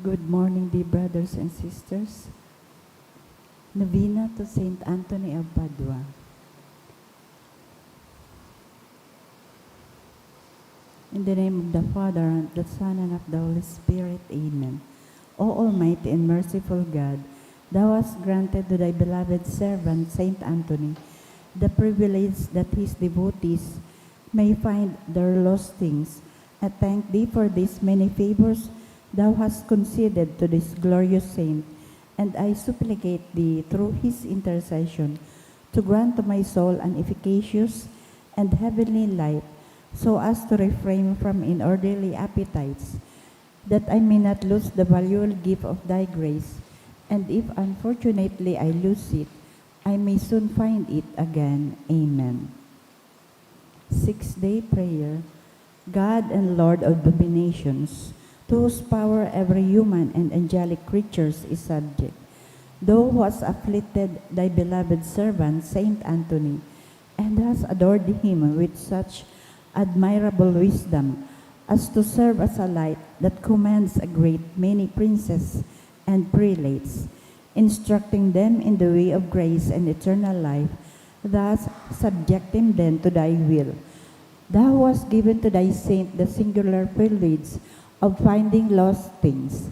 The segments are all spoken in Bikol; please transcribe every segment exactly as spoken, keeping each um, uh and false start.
Good morning, dear brothers and sisters. Novena to Saint Anthony of Padua. In the name of the Father, and of the Son, and of the Holy Spirit. Amen. O Almighty and merciful God, thou hast granted to thy beloved servant Saint Anthony the privilege that his devotees may find their lost things. I thank thee for these many favors thou hast conceded to this glorious saint, and I supplicate thee through his intercession to grant to my soul an efficacious and heavenly light, so as to refrain from inordinary appetites, that I may not lose the valuable gift of thy grace, and if unfortunately I lose it, I may soon find it again. Amen. Sixth Day Prayer. God and Lord of dominations, to whose power every human and angelic creatures is subject, thou who hast afflicted thy beloved servant Saint Anthony, and hast adored him with such admirable wisdom as to serve as a light that commands a great many princes and prelates, instructing them in the way of grace and eternal life, thus subjecting them to thy will. Thou hast given to thy saint the singular privilege of finding lost things.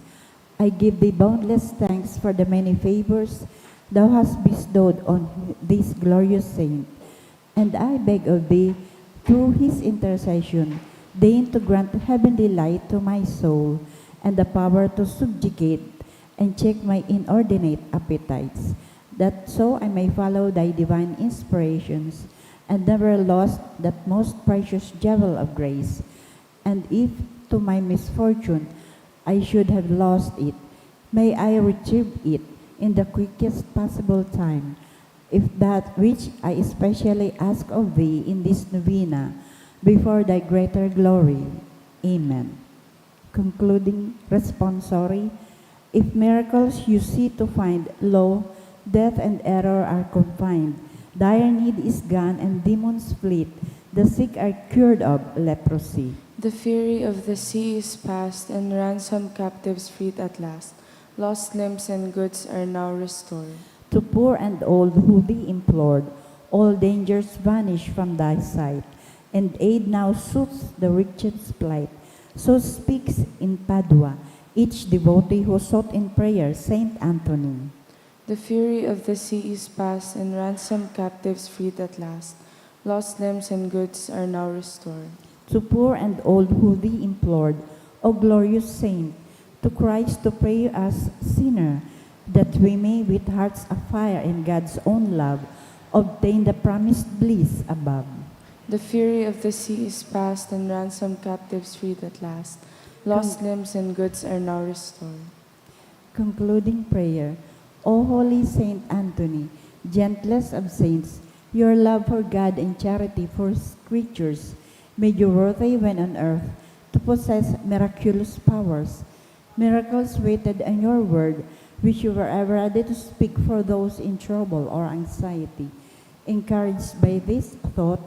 I give thee boundless thanks for the many favors thou hast bestowed on this glorious saint, and I beg of thee, through his intercession, deign to grant heavenly light to my soul, and the power to subjugate and check my inordinate appetites, that so I may follow thy divine inspirations, and never lost that most precious jewel of grace. And if, to my misfortune, I should have lost it, may I retrieve it in the quickest possible time, if that which I especially ask of thee in this novena, before thy greater glory. Amen. Concluding responsory. If miracles you seek to find, lo, death and error are confined, dire need is gone and demons fleet, the sick are cured of leprosy. The fury of the sea is past, and ransomed captives freed at last. Lost limbs and goods are now restored. To poor and old who thee implored, all dangers vanish from thy sight, and aid now suits the wretched's plight. So speaks in Padua each devotee who sought in prayer Saint Anthony. The fury of the sea is past, and ransomed captives freed at last. Lost limbs and goods are now restored. To poor and old who thee implored, O glorious saint, to Christ to pray us sinner, that we may, with hearts afire in God's own love, obtain the promised bliss above. The fury of the sea is past, and ransomed captives freed at last. Lost limbs and goods are now restored. Concluding prayer. O holy Saint Anthony, gentlest of saints, your love for God and charity for creatures made you worthy when on earth to possess miraculous powers. Miracles written in your word, which you were ever ready to speak for those in trouble or anxiety. Encouraged by this thought,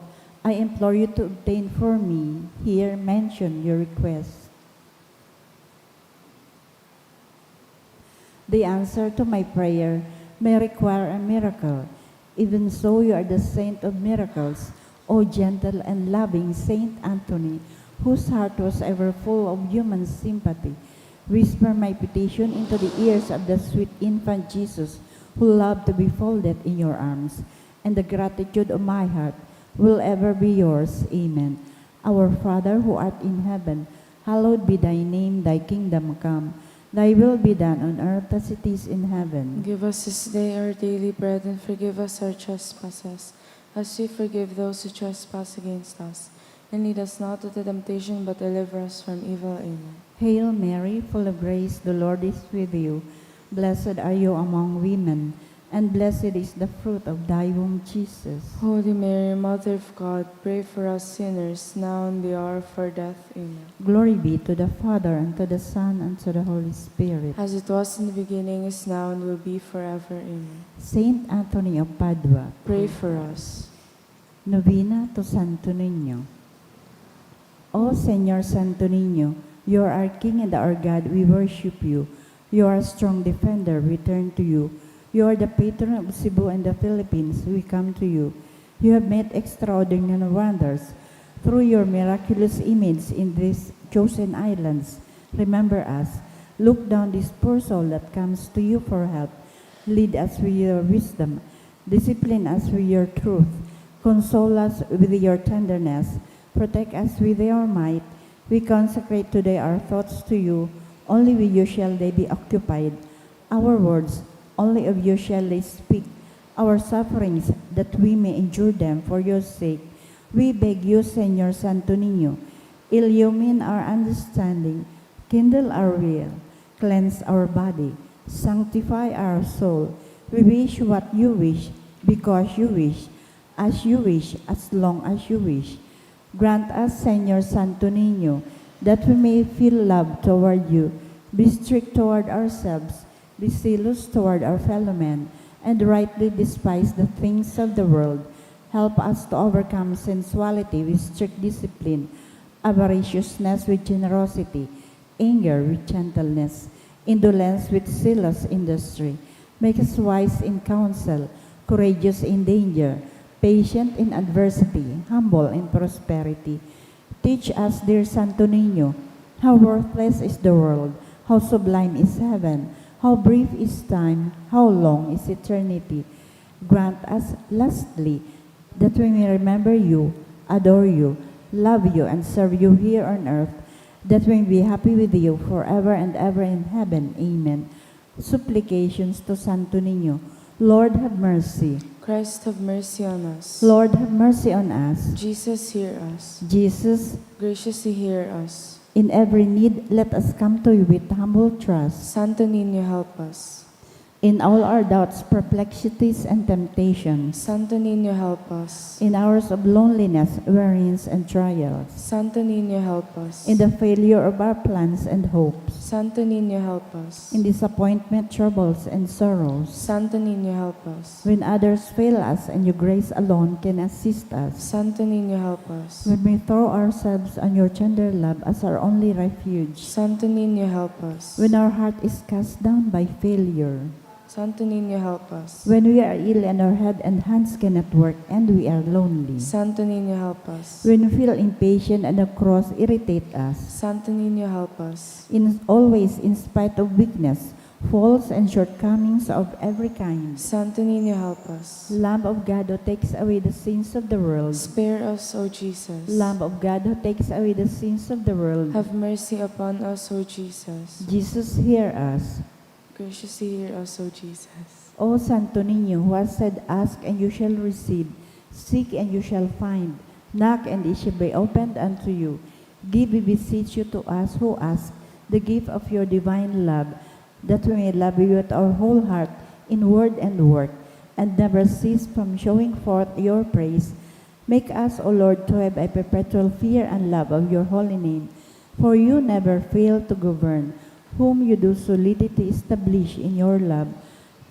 I implore you to obtain for me here mentioned your request. The answer to my prayer may require a miracle. Even so, you are the saint of miracles, O gentle and loving Saint Anthony, whose heart was ever full of human sympathy. Whisper my petition into the ears of the sweet infant Jesus, who loved to be folded in your arms, and the gratitude of my heart will ever be yours. Amen. Our Father who art in heaven, hallowed be thy name, thy kingdom come. Thy will be done on earth as it is in heaven. Give us this day our daily bread, and forgive us our trespasses, as we forgive those who trespass against us. And lead us not into temptation, but deliver us from evil. Amen. Hail Mary, full of grace, the Lord is with you. Blessed are you among women, and blessed is the fruit of thy womb, Jesus. Holy Mary, Mother of God, pray for us sinners, now and the hour of our death. Amen. Glory be to the Father, and to the Son, and to the Holy Spirit. As it was in the beginning, is now, and will be forever. Amen. Saint Anthony of Padua, pray for us. Novena to Santo Niño. O Señor Santo Niño, you are our King and our God. We worship you. You are a strong defender. We turn to you. You are the patron of Cebu and the Philippines. We come to you. You have made extraordinary wonders. Through your miraculous image in these chosen islands, remember us. Look down this poor soul that comes to you for help. Lead us with your wisdom. Discipline us with your truth. Console us with your tenderness. Protect us with your might. We consecrate today our thoughts to you. Only with you shall they be occupied. Our words, only of you shall they speak. Our sufferings, that we may endure them for your sake. We beg you, Señor Santo Niño, illumine our understanding, kindle our will, cleanse our body, sanctify our soul. We wish what you wish, because you wish, as you wish, as long as you wish. Grant us, Señor Santo Niño, that we may feel love toward you, be strict toward ourselves, be zealous toward our fellow men, and rightly despise the things of the world. Help us to overcome sensuality with strict discipline, avariciousness with generosity, anger with gentleness, indolence with zealous industry. Make us wise in counsel, courageous in danger, patient in adversity, humble in prosperity. Teach us, dear Santo Niño, how worthless is the world, how sublime is heaven, how brief is time, how long is eternity. Grant us, lastly, that we may remember you, adore you, love you, and serve you here on earth, that we may be happy with you forever and ever in heaven. Amen. Supplications to Santo Niño. Lord, have mercy. Christ, have mercy on us. Lord, have mercy on us. Jesus, hear us. Jesus, graciously hear us. In every need, let us come to you with humble trust. Santo Niño, help us. In all our doubts, perplexities, and temptations. Santo Niño, help us. In hours of loneliness, weariness, and trials. Santo Niño, help us. In the failure of our plans and hopes. Santo Niño, help us. In disappointment, troubles, and sorrows. Santo Niño, help us. When others fail us and you grace alone can assist us. Santo Niño, help us. When we throw ourselves on your tender love as our only refuge. Santo Niño, help us. When our heart is cast down by failure. Santo Niño, help us. When we are ill and our head and hands cannot work and we are lonely. Santo Niño, help us. When we feel impatient and the cross irritate us. Santo Niño, help us. In always, in spite of weakness, faults and shortcomings of every kind. Santo Niño, help us. Lamb of God who takes away the sins of the world. Spare us, O Jesus. Lamb of God who takes away the sins of the world. Have mercy upon us, O Jesus. Jesus, hear us. Graciously hear us, O Jesus. O Santo Niño, who has said, "Ask and you shall receive, seek and you shall find, knock and it shall be opened unto you." Give, we beseech you, to us who ask the gift of your divine love, that we may love you with our whole heart in word and work, and never cease from showing forth your praise. Make us, O Lord, to have a perpetual fear and love of your holy name, for you never fail to govern whom you do solidity establish in your love,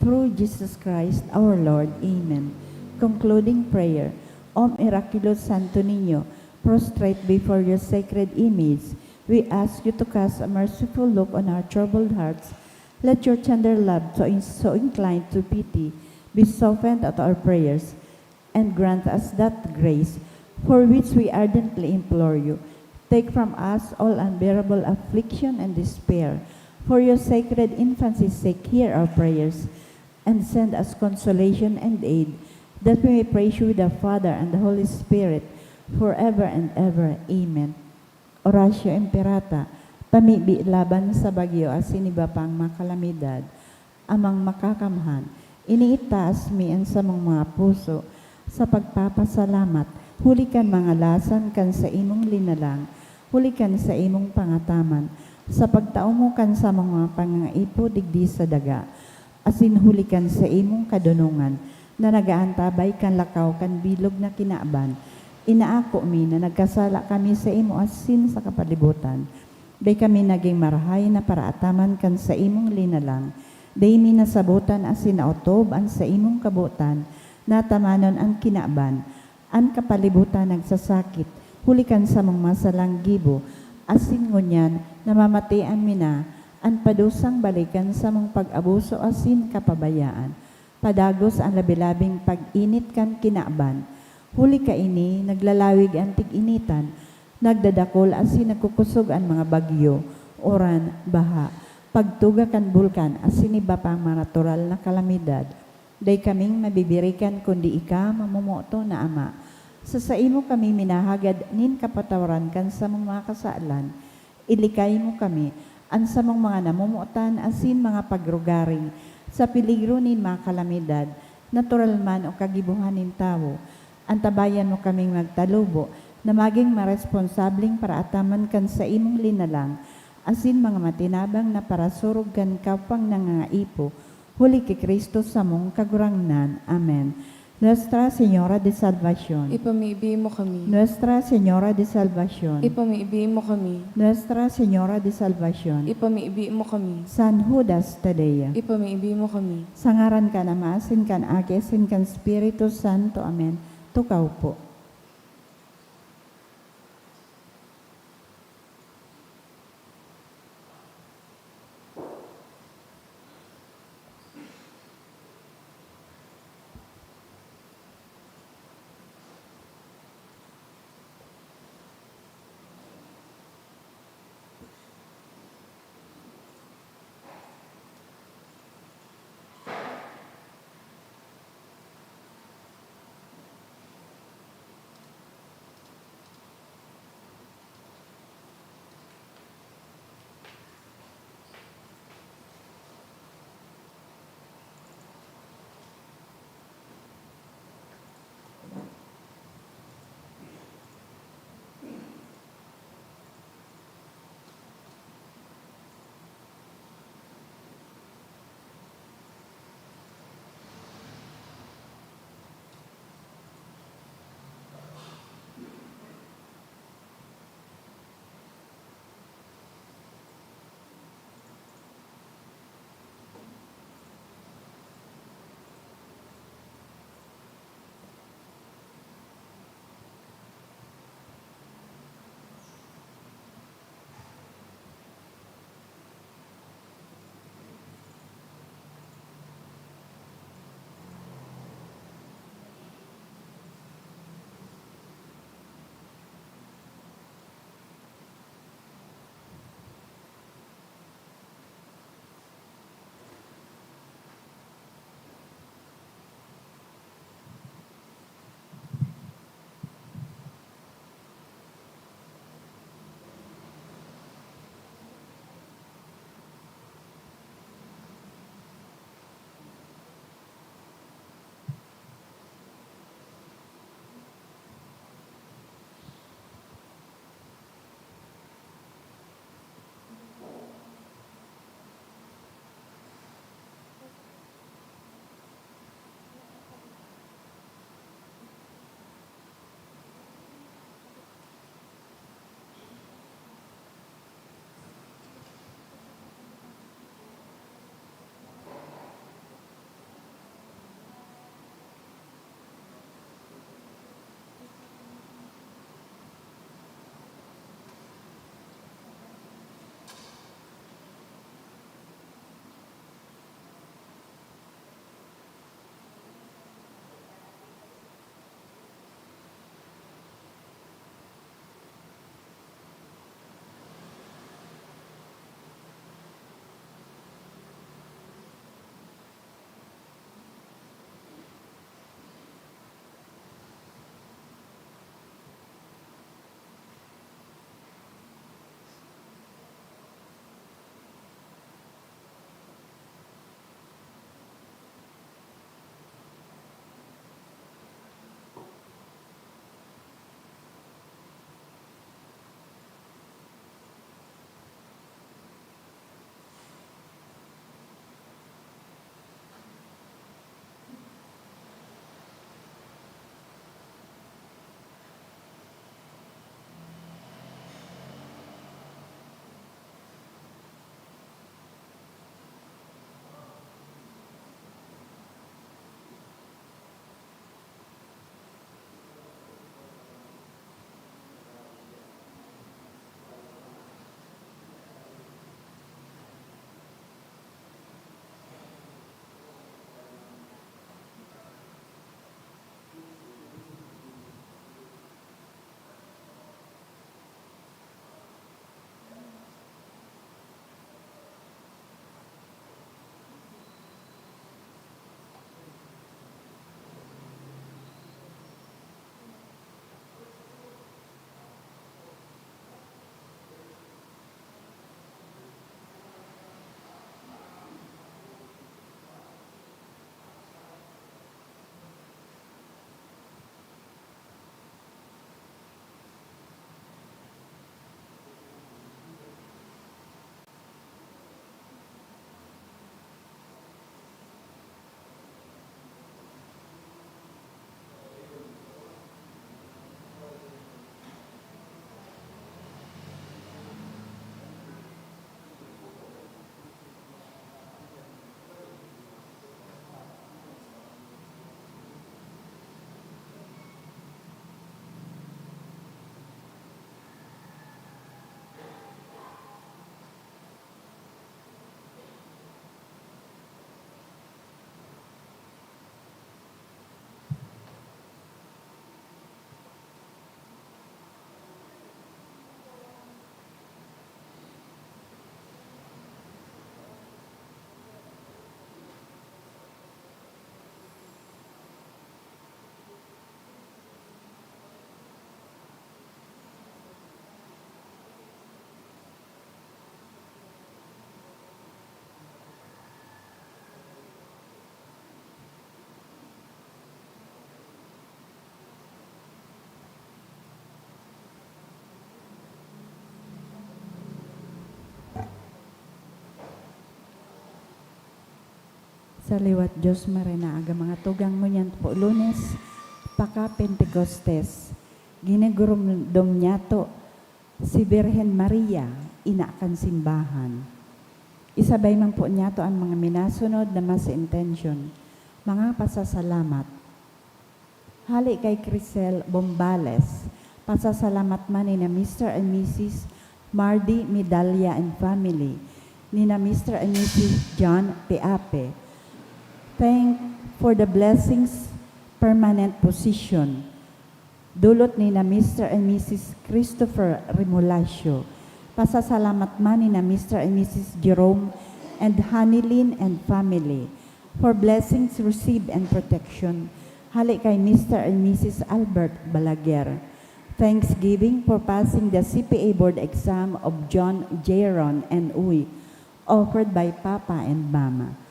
through Jesus Christ our Lord. Amen. Concluding prayer. O miraculous Santo Niño, prostrate before your sacred image, we ask you to cast a merciful look on our troubled hearts. Let your tender love, so in-, so inclined to pity, be softened at our prayers, and grant us that grace for which we ardently implore you. Take from us all unbearable affliction and despair. For your sacred infancy's sake, hear our prayers, and send us consolation and aid, that we may praise you with the Father and the Holy Spirit, forever and ever. Amen. Oratio Imperata, pamibi laban sa bagyo asin iba pang mga kalamidad. Amang Makakamhan, iniitaas mi an samong mga puso sa pagpapasalamat, huli kan mga lasan kan saimong linalang, huli kan saimong pangataman, sa pagtao mo kan samong mga pangangaipo digdi sa daga, asin huli kan saimong kadonongan na nag-aantabay kan lakaw kan bilog na kinaban. Inaako mi na nagkasala kami saimo asin sa kapalibutan. Dai kami nagin marahay na paraataman kan saimong linalang. Dai mi nasabotan asin naotob an saimong kabotan, na atamanon an kinaban. An kapalibutan nagsasakit, huli kan samong masalang gibo, asin ngunyan namamatean mi na An padusang balikan samong pag-abuso asin kapabayaan, padagos an labi-labing pag-init kan kinaban. Huli kaini, naglalawig an tig-initan, nagdadakul asin nagkukosog an mga bagyo, uran, baha, pagtuga kan bulkan asin iba pang mga natural na kalamidad. Dai kaming mabibirikan kundi ika, mamomoton na Ama. Sa saimo kami minahagad nin kapatawaran kan samong mga kasalan. Ilikay mo kami, an samong mga namomotan asin mga pagrugaring, sa peligro nin mga kalamidad, natural man o kagibohan nin tawo. Antabayan mo kaming magtalubo na magin maresponsableng paraataman kan saimong linalang, asin mga matinabang na parasurog kan Kaupang nangangaipo, huli ki Cristo samong Kagurangnan. Amen. Nuestra Señora de Salvacion. Ipamibi mo kami. Nuestra Señora de Salvacion. Ipamibi mo kami. Nuestra Señora de Salvacion. Ipamibi mo kami. San Judas Tadeo. Ipamibi mo kami. Sa ngaran kan Ama, asin kan Aki, asin kan Espiritu Santo. Amen. Tukaw po. Sa liwat Dios, maray na aga mga tugang mo niyan po Lunes, paka Pentecostes. Ginigurumdom niyato si Birhen Maria, ina kan simbahan. Isabay man po niyato ang mga minasunod na mas intention, mga pasasalamat. Hale kay Crisel Bombales, pasasalamat man ni na Mister and Missus Mardy Medalla and family, ni na Mister and Missus John Teape. Thank for the blessings, permanent position. Dulot ni na Mister and Missus Christopher Remolacio. Pasasalamat man ni na Mister and Missus Jerome and Hanilyn and family for blessings received and protection. Hale kay Mister and Missus Albert Balaguer. Thanksgiving for passing the C P A board exam of John Jaron and Uy, offered by Papa and Mama.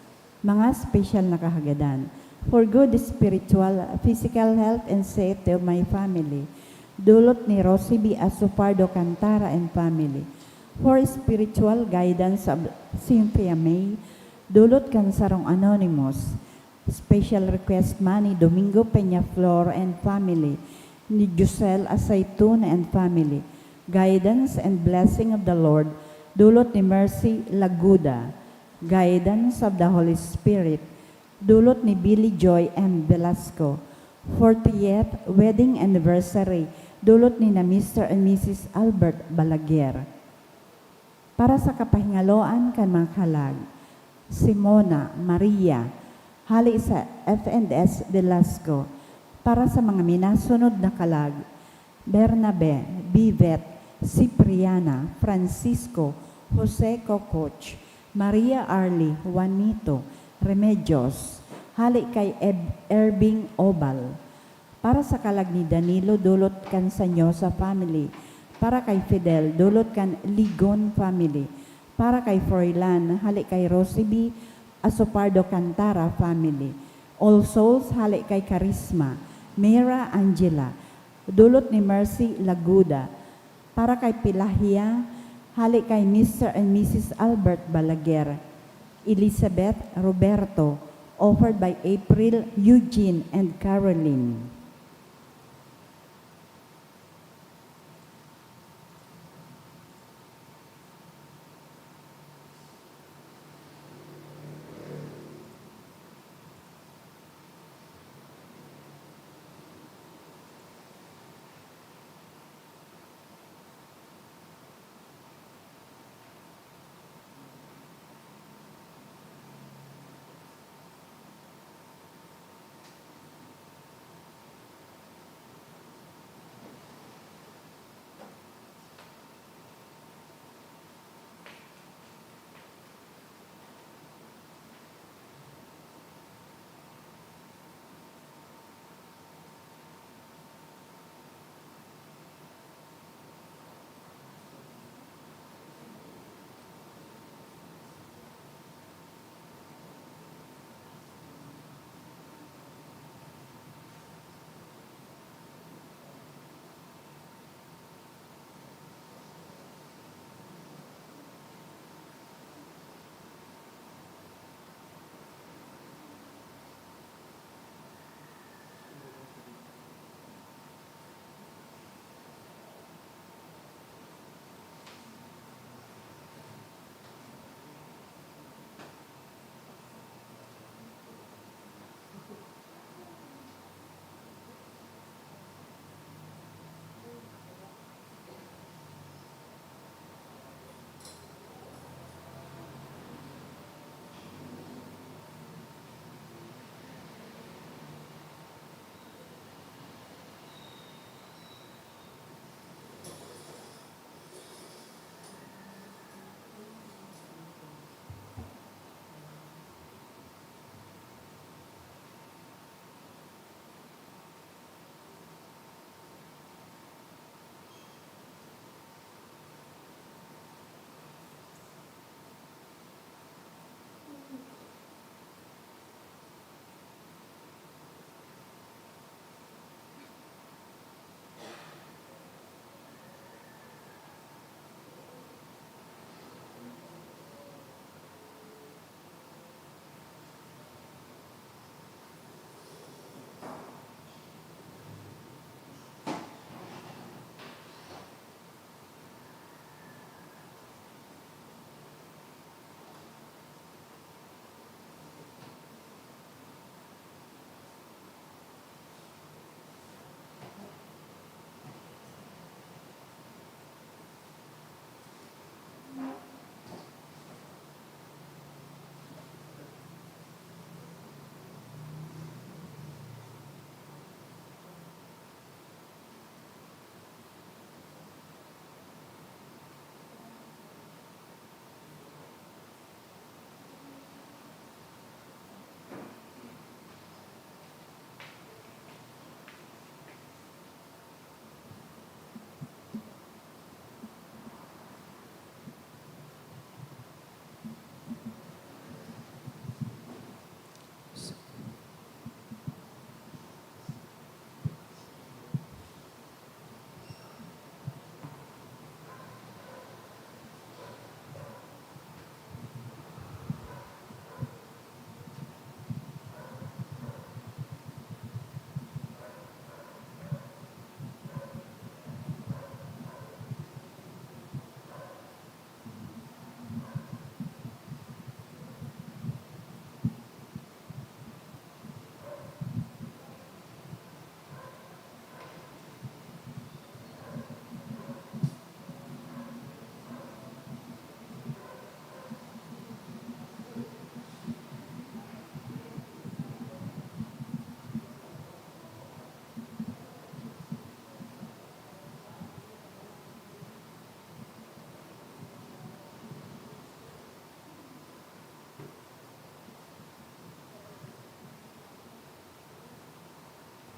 Mga special na kahagadan. For good spiritual, physical health and safety of my family. Dulot ni Rosie B Asopardo Cantara and family. For spiritual guidance of Cynthia May. Dulot kan sarong anonymous. Special request man ni Domingo Peñaflor and family, ni Josel Aceitun and family. Guidance and blessing of the Lord, dulot ni Mercy Laguda. Guidance of the Holy Spirit, dulot ni Billy Joy M Velasco. Fortieth wedding anniversary, dulot ni na Mister and Missus Albert Balaguer. Para sa kapahingaloan kan mga kalag, Simona, Maria, hale sa F and S Velasco. Para sa mga minasunod na kalag, Bernabe, Bivet, Cipriana, Francisco, Jose Cococh, Maria Arly, Juanito, Remedios, hale kay Eb-, Erbing Obal. Para sa kalag ni Danilo, dulot kan Sanyosa family. Para kay Fidel, dulot kan Ligon family. Para kay Froilan, hale kay Rosie B Asopardo Cantara family. All Souls, hale kay Karisma, Mira Angela, dulot ni Mercy Laguda. Para kay Pilahia, hale kay Mister and Missus Albert Balaguer, Elizabeth Roberto, offered by April, Eugene, and Caroline.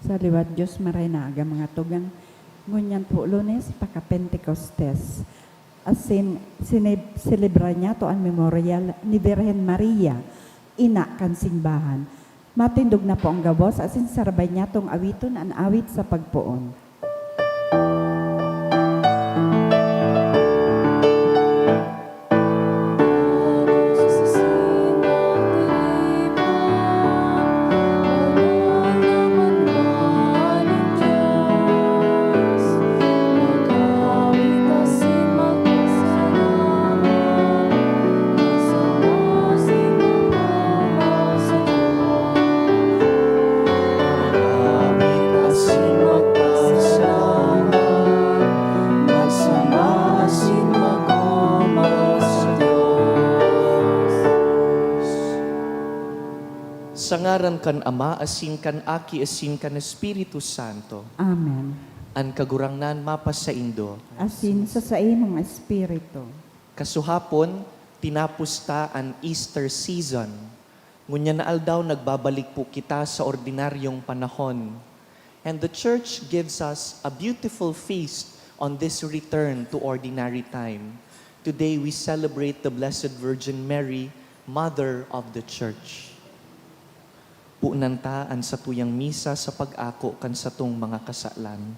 Sa liwat Dios, maray na aga, mga tugang. Ngunyan po, Lunes, paka-Pentecostes. Asin, sineb-, selebra niyato an memoryal ni Birhen Maria, ina kan simbahan. Matindog na po ang gabos, asin sarabay niyatong awiton an awit sa pagpoon. Sa ngaran kan Ama, asin kan Aki, asin kan Espiritu Santo. Amen. An Kagurangnan mapasaindo. Asin sa saimong espiritu. Kasuhapon, tinapos ta an Easter season. Ngunyan na aldaw, nagbabalik po kita sa ordinaryong panahon. And the Church gives us a beautiful feast on this return to ordinary time. Today, we celebrate the Blessed Virgin Mary, Mother of the Church. Punan ta an satuyang misa sa pag-ako kan satong mga kasalan.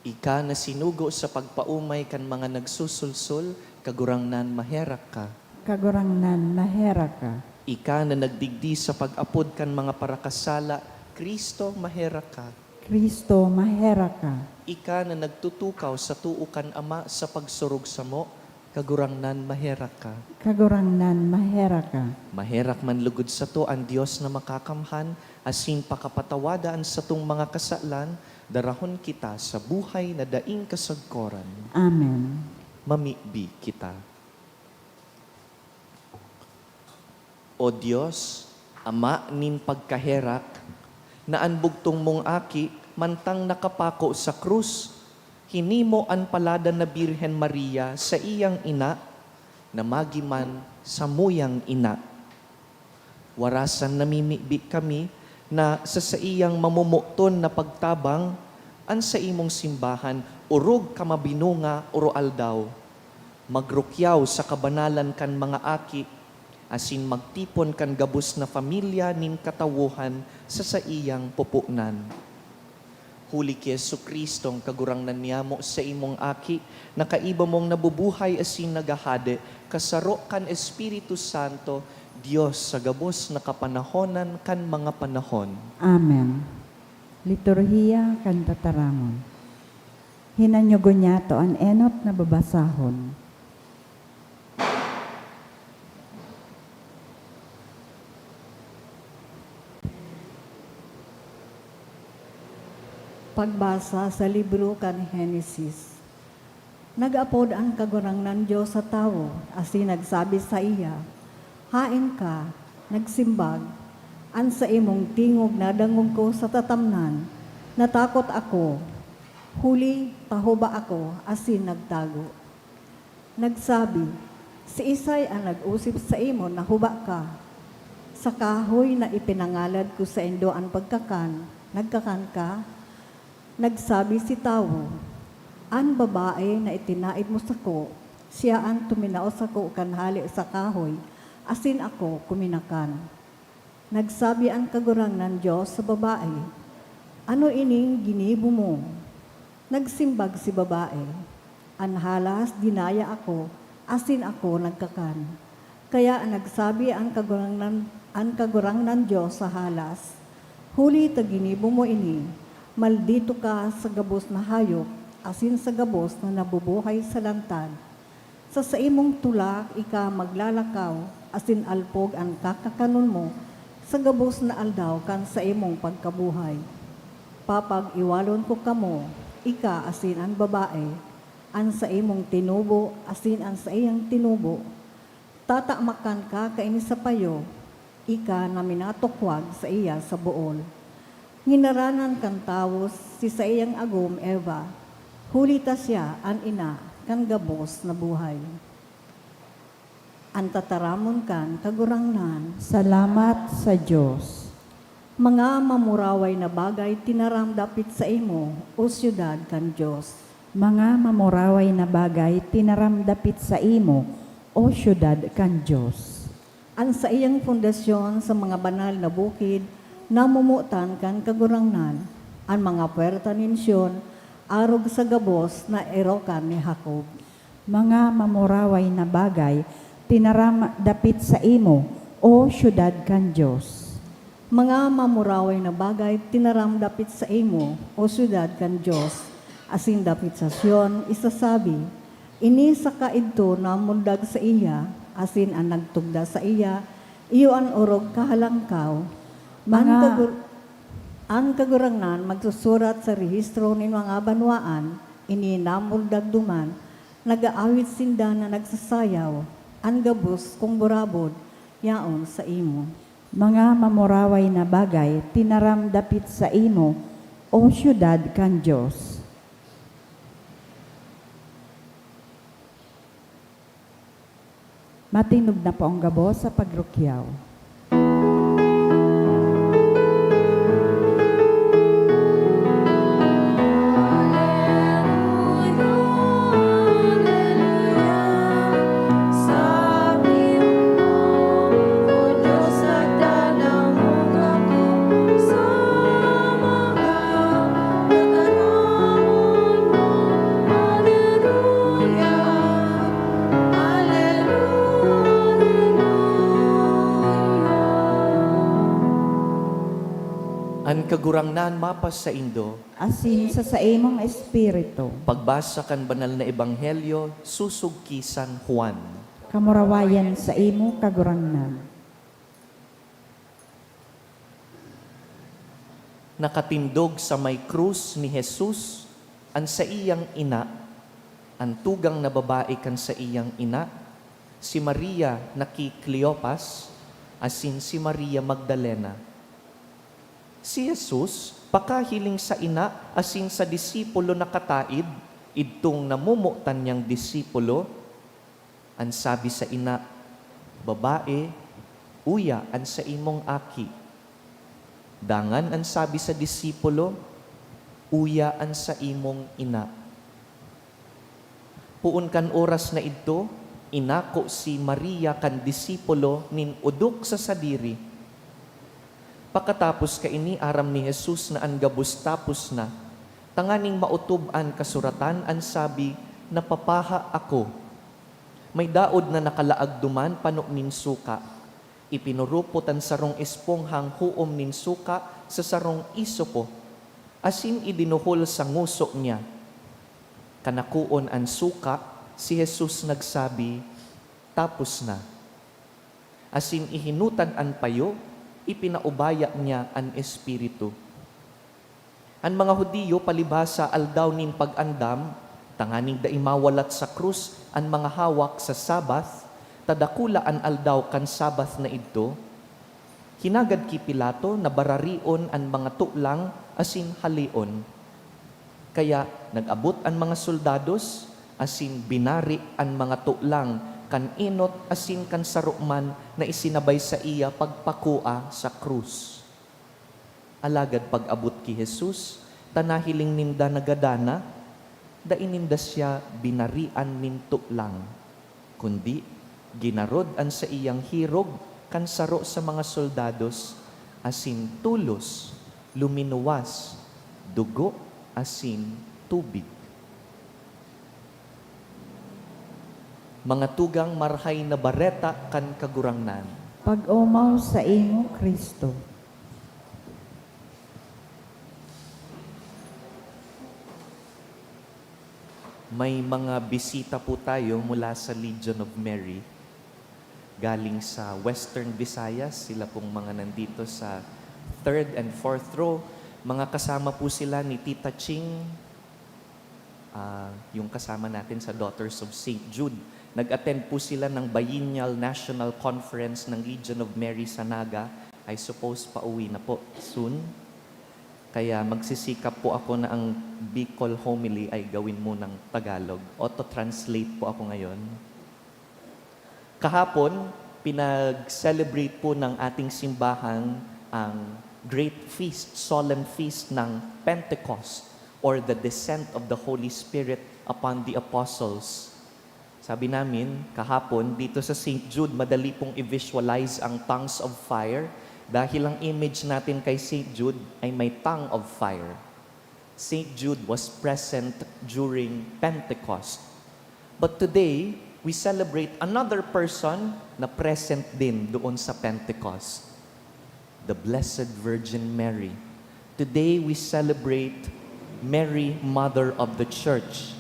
Ika na sinugo sa pagpaomay kan mga nagsusulsol, Kagurangnan, maherak ka. Kagurangnan, maherak ka. Ika na nagdigdi sa pag-apod kan mga parakasala, Cristo, maherak ka. Cristo, maherak ka. Ika na nagtutukaw sa too kan Ama sa pagsurog samo, Kagurangnan, maherak ka. Kagurangnan, maherak ka. Maherak man lugod sato an Dios na makakamhan, asin pakapatawada an satong mga kasalan, darahon kita sa buhay na daing kasagkoran. Amen. Mamibi kita. O Dios, Ama nin pagkaherak, na an bugtong mong Aki, mantang nakapako sa krus, hinimo an paladan na Birhen Maria, saiyang ina, na magiman samuyang ina. Warasan namimibi kami na sa saiyang mamomoton na pagtabang, an saimong simbahan orog ka mabinunga oro-aldaw. Magrukyaw sa kabanalan kan mga aki, asin magtipon kan gabos na pamilya nin katawohan sa saiyang poponan. Huli ki Jesu-Cristong Kagurangnan niyamo, saimong Aki, na kaiba mong nabubuhay asin naghahade, kasaro kan Espiritu Santo, Dios sa gabos na kapanahonan kan mga panahon. Amen. Liturhiya kan Tataramon. Hinanyugon niyato an enot na babasahon. Pagbasa sa libro kan Henesis. Nag-apod an Kagurangnan Dios sa tawo, asin nagsabi saiya, "Haen ka?" Nagsimbag, "An saimong tingog nadangog ko sa tatamnan, natakot ako, huli pahuba ako asin nagtago." Nagsabi, "Siisay an nag-osip saimo na huba ka? Sa kahoy na ipinangalad ko saindo an pagkakan, nagkakan ka?" Nagsabi si tawo, "An babae na itinaed mo sako, siya an tuminao sako kan hale sa kahoy, asin ako kuminakan." Nagsabi an Kagurangnan Dios sa babae, "Ano ining ginibo mo?" Nagsimbag si babae, "An halas dinaya ako, asin ako nagkakan." Kaya nagsabi an Kagurangnan, an Kagurangnan Dios sa halas, "Huli ta ginibo mo ini, maldito ka sa gabos na hayop asin sa gabos na nabubuhay sa lantad. Sa saimong tulak ika maglalakaw, asin alpog an kakakanon mo sa gabos na aldaw kan saimong pagkabuhay. Papag-iwalon ko kamo, ika asin an babae, an saimong tinubo asin an saiyang tinubo. Tatamakan ka kaini sa payo, ika na minatukwag saiya sa bool." Nginaranan kan tawo si saiyang agom Eva, huli ta siya an ina kan gabos na buhay. An tataramon kan Kagurangnan. Salamat sa Dios. Mga mamuraway na bagay tinaram dapit saimo, O syudad kan Dios. Mga mamuraway na bagay tinaram dapit saimo, O syudad kan Dios. An saiyang pundasyon sa mga banal na bukid namomotan kan Kagurangnan, an mga puwerta nin Sion arog sa gabos na erokan ni Jacob. Mga mamuraway na bagay tinaram dapit saimo, O syudad kan Dios. Mga mamuraway na bagay tinaram dapit saimo, O syudad kan Dios, asin dapit sa Sion isasabi, "Ini saka idto namundag saiya, asin an nagtugda saiya, iyo an orog kahalangkaw." An Mga kagur-, an Kagurangnan magsusurat sa rehistro nin mga banwaan, ini namundag duman, nag-aawit sinda na nagsasayaw, an gabos kong burabod yaon saimo. Mga mamuraway na bagay tinaram dapit saimo, O syudad kan Dios. Matindog na po ang gabos sa pagrukyaw. An Kagurangnan mapasaindo. Asin sa saimong espiritu. Pagbasa kan Banal na Ebanghelyo sosog ki San Juan. Kamurawayan saimo, Kagurangnan. Nakatindog sa may krus ni Jesus an saiyang ina, an tugang na babae kan saiyang ina, si Maria na ki Cleopas, asin si Maria Magdalena. Si Jesus, pakahiling sa ina asin sa disipulo na kataed, idtong namomotan niyang disipulo, an sabi sa ina, "Babae, uya an saimong aki." Dangan an sabi sa disipulo, "Uya an saimong ina." Poon kan oras na idto, inako si Maria kan disipulo nin odok sa sadiri. Pakatapos kaini, aram ni Jesus na an gabos tapos na, tanganing maotob an kasuratan, an sabi, "Napapaha ako." May daod na nakalaag duman pano nin suka. Ipinurupot an sarong esponghang huom nin suka sa sarong isopo, asin idinuhol sa ngoso niya. Kan nakoon an suka, si Jesus nagsabi, "Tapos na." Asin ihinutan an payo, ipinaubaya niya an espiritu. An mga Judio, palibhasa Aldaw nin Pag-andam, tanganing dai mawalat sa krus an mga hawak sa Sabbath, ta dakula an aldaw kan Sabbath na idto, hinagad ki Pilato na bararion an mga tolang asin haleon. Kaya nag-abot an mga soldados asin binari an mga tolang kan enot asin kan saro man na isinabay saiya pagpakua sa krus. Alagad pag-abot ki Jesus, ta nahiling ninda nagadana, dai ninda siya binarian nin tolang, kundi ginarod an saiyang hirog kan saro sa mga soldados, asin tolos luminuwas dugo asin tubig. Mga tugang, Marahay na Bareta kan Kagurangnan. Pag-omaw saimo, Cristo. May mga bisita po tayo mula sa Legion of Mary. Galing sa Western Visayas, sila pong mga nandito sa third and fourth row. Mga kasama po sila ni Tita Ching, ah, yung kasama natin sa Daughters of Saint Jude. Nag-attend po sila ng Biennial National Conference ng Legion of Mary sa Naga. I suppose pauwi na po soon. Kaya magsisikap po ako na ang Bicol homily ay gawin munang Tagalog. Auto-translate po ako ngayon. Kahapon, pinag-celebrate po ng ating simbahan ang great feast, solemn feast ng Pentecost or the descent of the Holy Spirit upon the apostles. Sabi namin kahapon, dito sa Saint Jude, madali pong i-visualize ang tongues of fire dahil ang image natin kay Saint Jude ay may tongue of fire. Saint Jude was present during Pentecost. But today, we celebrate another person na present din doon sa Pentecost, the Blessed Virgin Mary. Today, we celebrate Mary, Mother of the Church.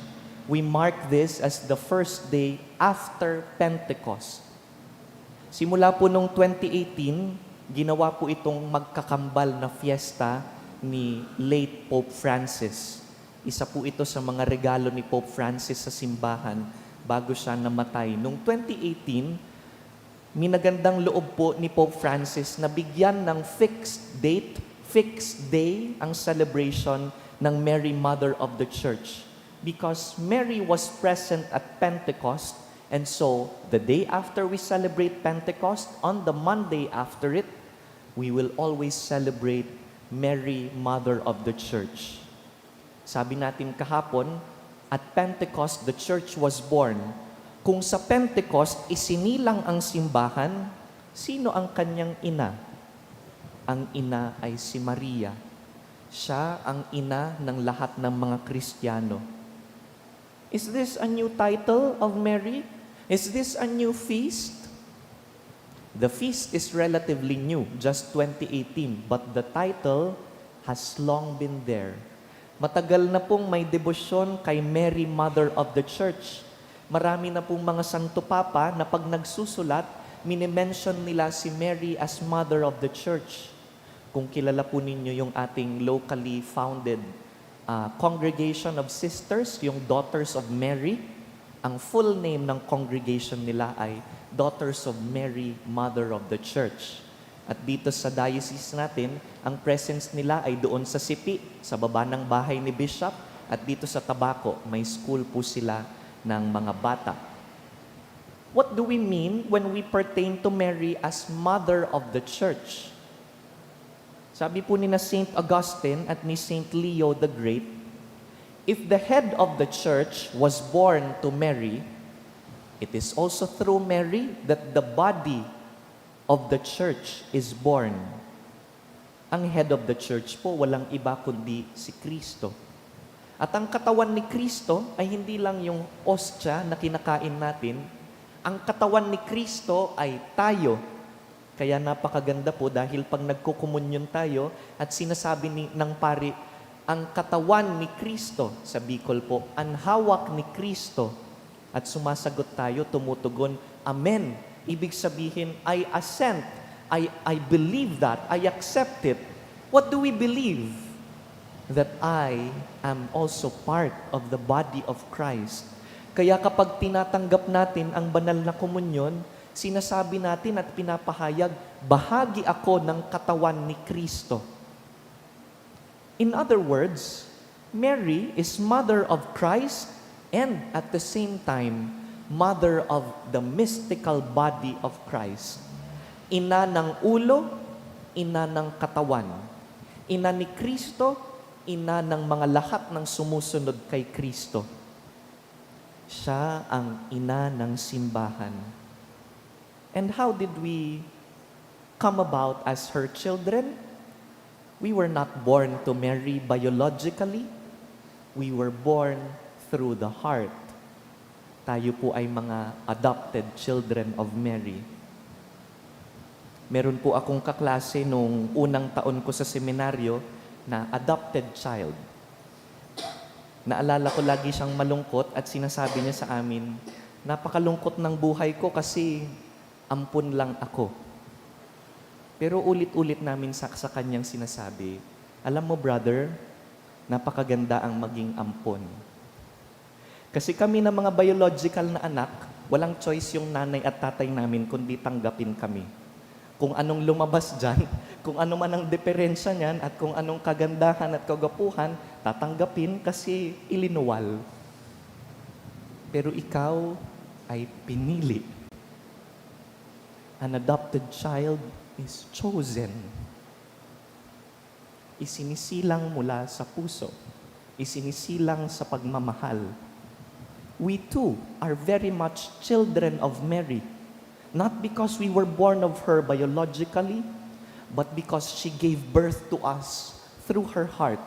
We mark this as the first day after Pentecost. Simula po nung twenty eighteen, ginawa po itong magkakambal na fiesta ni late Pope Francis. Isa po ito sa mga regalo ni Pope Francis sa simbahan bago siya namatay. Nung twenty eighteen, minagandang loob po ni Pope Francis na bigyan ng fixed date, fixed day ang celebration ng Mary, Mother of the Church, because Mary was present at Pentecost, and so the day after we celebrate Pentecost, on the Monday after it, we will always celebrate Mary, Mother of the Church. Sabi natin kahapon, at Pentecost, the Church was born. Kung sa Pentecost, isinilang ang simbahan, sino ang kanyang ina? Ang ina ay si Maria. Siya ang ina ng lahat ng mga Kristiyano. Is this a new title of Mary? Is this a new feast? The feast is relatively new, just twenty eighteen, but the title has long been there. Matagal na pong may debosyon kay Mary, Mother of the Church. Marami na pong mga Santo Papa na pag nagsusulat, minimension nila si Mary as Mother of the Church. Kung kilala po ninyo yung ating locally founded, ah, Congregation of Sisters, yung Daughters of Mary, ang full name ng congregation nila ay Daughters of Mary, Mother of the Church. At dito sa diocese natin, ang presence nila ay doon sa Sipi, sa baba ng bahay ni Bishop, at dito sa Tabaco, may school po sila ng mga bata. What do we mean when we pertain to Mary as Mother of the Church? Sabi po ni na Saint Augustine at ni Saint Leo the Great, "If the head of the church was born to Mary, it is also through Mary that the body of the church is born." Ang head of the church po, walang iba kundi si Kristo. At ang katawan ni Kristo ay hindi lang yung ostya na kinakain natin. Ang katawan ni Kristo ay tayo. Kaya napakaganda po dahil pag nagkukomunyon tayo at sinasabi ni, ng pari, "Ang katawan ni Kristo," sa Bicol po, "An hawak ni Kristo," at sumasagot tayo, tumutugon, "Amen." Ibig sabihin, "I assent. I, I believe that. I accept it." What do we believe? That I am also part of the body of Christ. Kaya kapag tinatanggap natin ang banal na komunyon, sinasabi natin at pinapahayag, "Bahagi ako ng katawan ni Kristo." In other words, Mary is mother of Christ and at the same time, mother of the mystical body of Christ. Ina ng ulo, ina ng katawan. Ina ni Kristo, ina ng mga lahat ng sumusunod kay Kristo. Siya ang ina ng simbahan. And how did we come about as her children? We were not born to Mary biologically. We were born through the heart. Tayo po ay mga adopted children of Mary. Meron po akong kaklase nung unang taon ko sa seminaryo na adopted child. Naalala ko lagi siyang malungkot at sinasabi niya sa amin, "Napakalungkot ng buhay ko kasi ampon lang ako." Pero ulit-ulit namin sa, sa kanyang sinasabi, "Alam mo, brother, napakaganda ang maging ampon." Kasi kami na mga biological na anak, walang choice yung nanay at tatay namin kundi tanggapin kami. Kung anong lumabas diyan, kung ano man ang diferensya niyan at kung anong kagandahan at kagwapuhan, tatanggapin kasi ilinuwal. Pero ikaw ay pinili. An adopted child is chosen. Isinisilang mula sa puso. Isinisilang sa pagmamahal. We too are very much children of Mary, not because we were born of her biologically, but because she gave birth to us through her heart.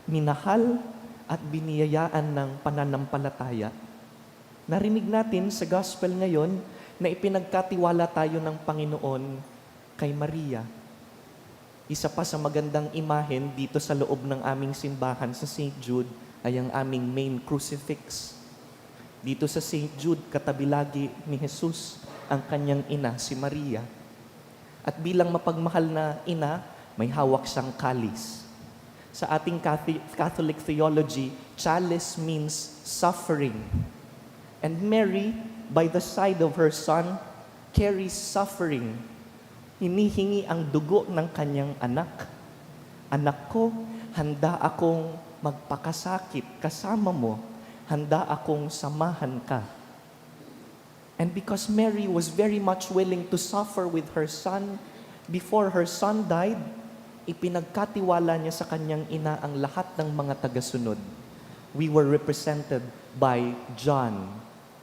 Minahal at biniyayaan ng pananampalataya. Narinig natin sa gospel ngayon na ipinagkatiwala tayo ng Panginoon kay Maria. Isa pa sa magandang imahen dito sa loob ng aming simbahan sa Saint Jude ay ang aming main crucifix. Dito sa Saint Jude, katabi lagi ni Jesus ang kanyang ina, si Maria. At bilang mapagmahal na ina, may hawak siyang kalis. Sa ating Catho-, Catholic theology, chalice means suffering. And Mary, by the side of her son, carries suffering. Hinihingi ang dugo ng kanyang anak. "Anak ko, handa akong magpakasakit kasama mo. Handa akong samahan ka." And because Mary was very much willing to suffer with her son before her son died, ipinagkatiwala niya sa kanyang ina ang lahat ng mga tagasunod. We were represented by John.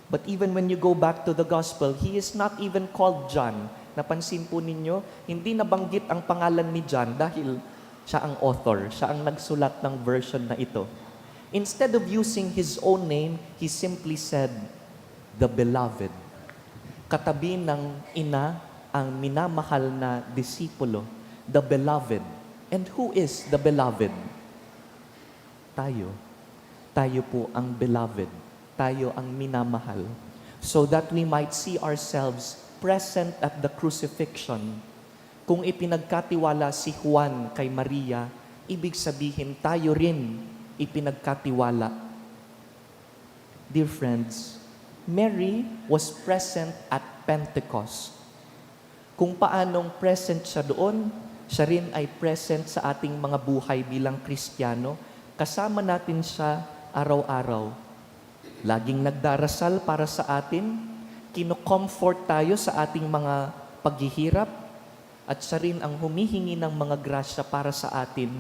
But even when you go back to the gospel, he is not even called John. Napansin po ninyo, hindi nabanggit ang pangalan ni John dahil siya ang author, siya ang nagsulat ng version na ito. Instead of using his own name, he simply said, "The beloved." Katabi ng ina ang minamahal na disipulo, the beloved. And who is the beloved? Tayo. Tayo po ang beloved. Tayo ang minamahal. So that we might see ourselves present at the crucifixion. Kung ipinagkatiwala si Juan kay Maria, ibig sabihin tayo rin ipinagkatiwala. Dear friends, Mary was present at Pentecost. Kung paanong present siya doon, siya rin ay present sa ating mga buhay bilang Kristiyano. Kasama natin siya araw-araw. Laging nagdarasal para sa atin, kino-comfort tayo sa ating mga paghihirap, at siya rin ang humihingi ng mga grasya para sa atin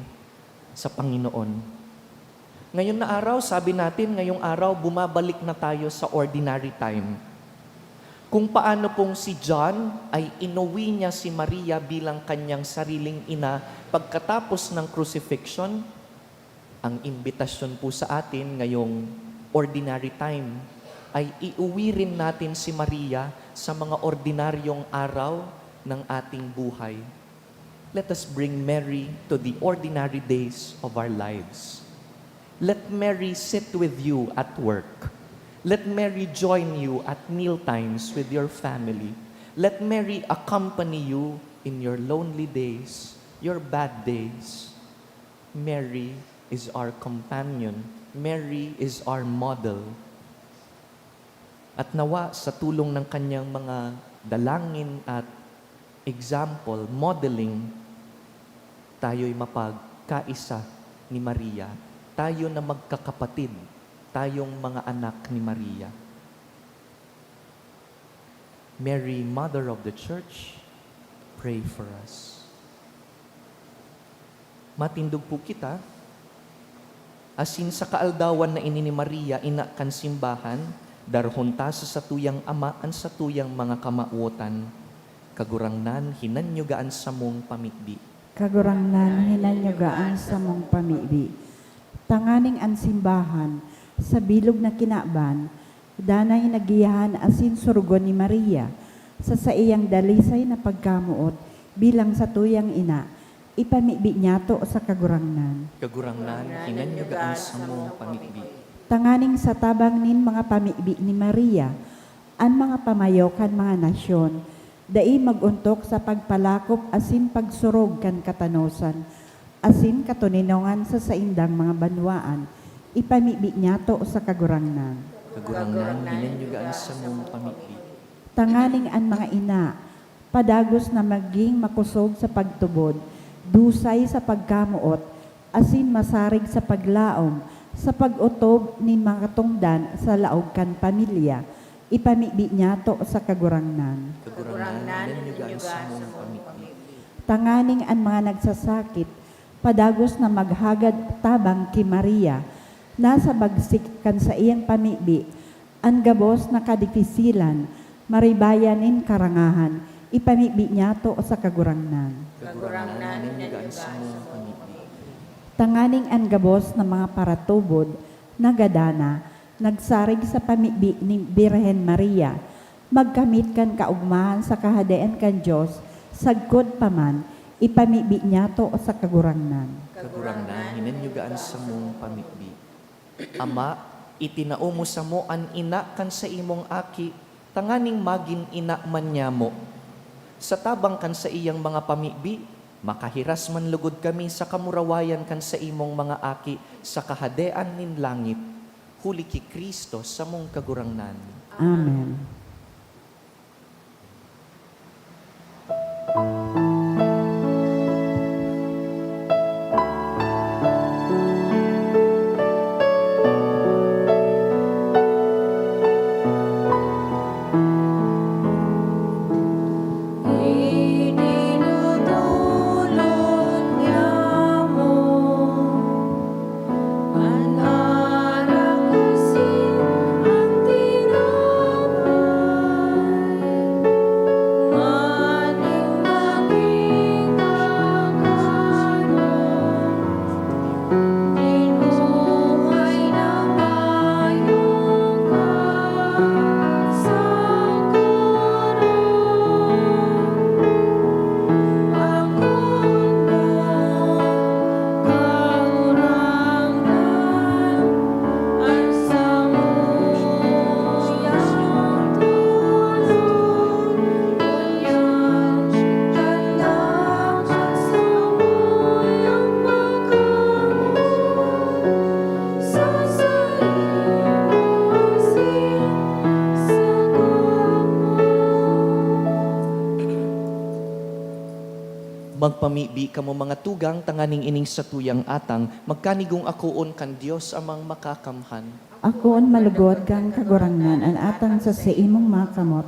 sa Panginoon. Ngayon na araw, sabi natin, ngayong araw, bumabalik na tayo sa ordinary time. Kung paano pong si John ay inuwi niya si Maria bilang kanyang sariling ina pagkatapos ng crucifixion, ang imbitasyon po sa atin ngayong ordinary time ay iuwi rin natin si Maria sa mga ordinaryong araw ng ating buhay. Let us bring Mary to the ordinary days of our lives. Let Mary sit with you at work. Let Mary join you at meal times with your family. Let Mary accompany you in your lonely days, your bad days. Mary is our companion. Mary is our model. At nawa sa tulong ng kanyang mga dalangin at example, modeling, tayo'y mapagkaisa ni Maria. Tayo na magkakapatid, tayong mga anak ni Maria. Mary, Mother of the Church, pray for us. Matindog po kita, asin sa kaaldawan na ini ni Maria, ina kan simbahan, darahon ta sa satuyang ama an satuyang mga kamawotan. Kagurangnan, hinanyuga an samong pamibi. Kagurangnan, hinanyuga an samong pamibi. Tanganing an simbahan, sa bilog na kinaban, danay na giyahan asin sorogon ni Maria, sa saiyang dalisay na pagkamoot bilang satuyang ina, ipamibi niyato sa Kagurangnan. Kagurangnan, hinanyuga an samong pamibi. Tanganing sa tabang nin mga pamibi ni Maria, an mga pamayo kan mga nasyon, dai mag-ontok sa pagpalakop asin pagsurog kan katanosan asin katoninongan sa saindang mga banwaan, ipamibi niyato sa Kagurangnan. Kagurangnan, hinanyuga an samong pamibi. Tanganing an mga ina, padagos na magin makosog sa pagtubod, dusay sa pagkamoot, asin masarig sa paglaom, sa pag-otob nin mga katongdan sa laog kan pamilya, Ipamibi niyato sa Kagurangnan. Kagurangnan, ninyo gaan samong pamibi. Tanganing an mga nagsasakit, padagos na maghagad tabang ki Maria, na sa bagsik kan saiyang pamibi, an gabos na kadifisilan, maribayan nin karangahan, ipamibi niyato sa Kagurangnan. Kagurangnan, ninyo gaan samong pamibi. Tanganing an gabos na mga paratubod, nagadana, nagsarig sa pamibi ni Birhen Maria, magkamit kan kaogmahan sa Kahadean kan Dios, sagkod pa man, ipamibi niyato sa Kagurangnan. Kagurangnan, hinan niyo gaan samong pamibi. Ama, itinao mo samo an ina kan saimong aki, tanganing magin ina man nyamo. Sa tabang kan saiyang mga pamibi, makahiras man logod kami sa kamurawayan kan saimong mga aki sa Kahadean nin langit. Huli ki Cristo, samong Kagurangnan. Amen. Magpamibi kamo, mga tugang, tanganing ining satuyang atang magkanigong akoon kan Dios Amang Makakamhan. Akoon malugod kan Kagurangnan an atang sa saimong mga kamot,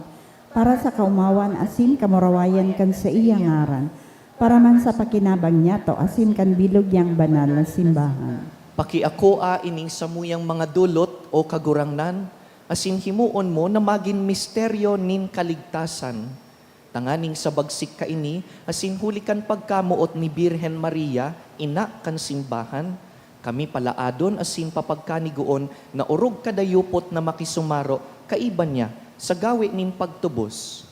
para sa kaomawan asin kamurawayan kan saiyang ngaran, para man sa pakinabang niyato asin kan bilog niyang banal na simbahan. Pakiakoa ining samuyang mga dolot, O Kagurangnan, asin himoon mo na magin misteryo nin kaligtasan. Tanganing sa bagsik kaini, asin huli kan pagkamoot ni Birhen Maria, ina kan simbahan, kami palaadon asin papagkanigoon na orog kadayupot na makisumaro kaiba niya sa gawe nin pagtubos.